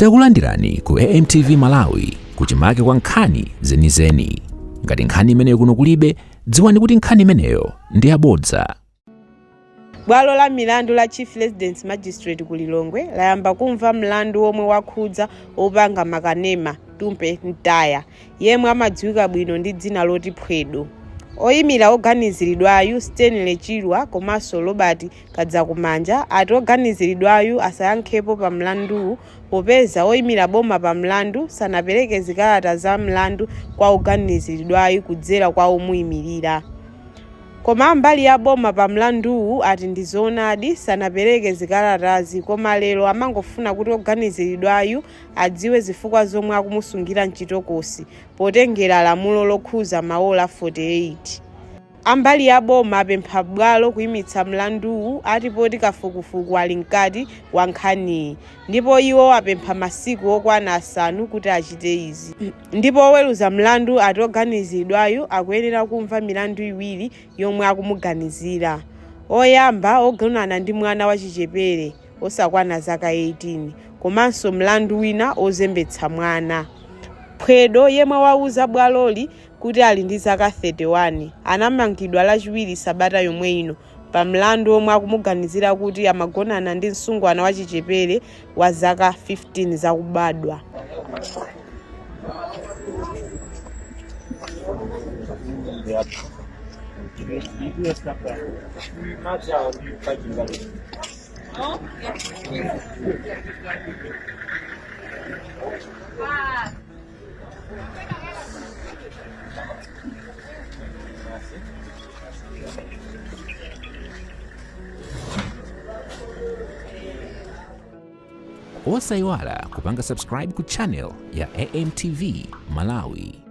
Takulandirani ku AMTV Malawi kuchimake kwa nkhani zenizeni. Ngati nkhani imeneyo kuno kulibe, dziwani kuti nkhani imeneyo ndi yabodza. Bwalo la milandu la Chief Resident Magistrate ku Lilongwe layamba kumva mlandu womwe wakhudza opanga makanema Tumpe Ntaya yemwe amadziwika bwino ndi dzina loti Phwedo. Oyimira oganiziridwayu Stanley Chirwa komanso Robert Kadzakumanja ati oganiziridwayu asayankhepo pa mlanduwu popeza oyimira boma pa mlandu sanapereke zikalata za mlandu kwa oganiziridwayu kudzera kwa omuyimirira. Koma ambali ya boma pa mlanduwu ati ndi zoonadi sanapereke zikalatazi koma lero amangofuna kuti oganiziridwayu adziwe zifukwa zomwe akumusungira mchitokosi potengera lamulo lokhuza maola 48. Ambali ya boma apempha bwalo kuimitsa mlanduwu ati poti kafukufuku ali mkati wa nkhaniyi ndipo iwo apempha masiku okwana 5 kuti achite izi. Ndipo oweruza mlandu ati oganiziridwayu akuyenera kumva milandu iwiri yomwe akumuganizira. Oyamba ogonana ndi mwana wachichepere osakwana zaka 18 komanso mlandu wina ozembetsa mwana. Phwedo yemwe wauza bwaloli kuti ali ndi zaka 31, anamangidwa lachiwiri sabata yomwe ino pa mlandu omwe akumuganizira kuti amagonana ndi msungwana wachichepere wa zaka 15 zakubadwa. Osayiwala kupanga subscribe ku channel ya AMTV Malawi.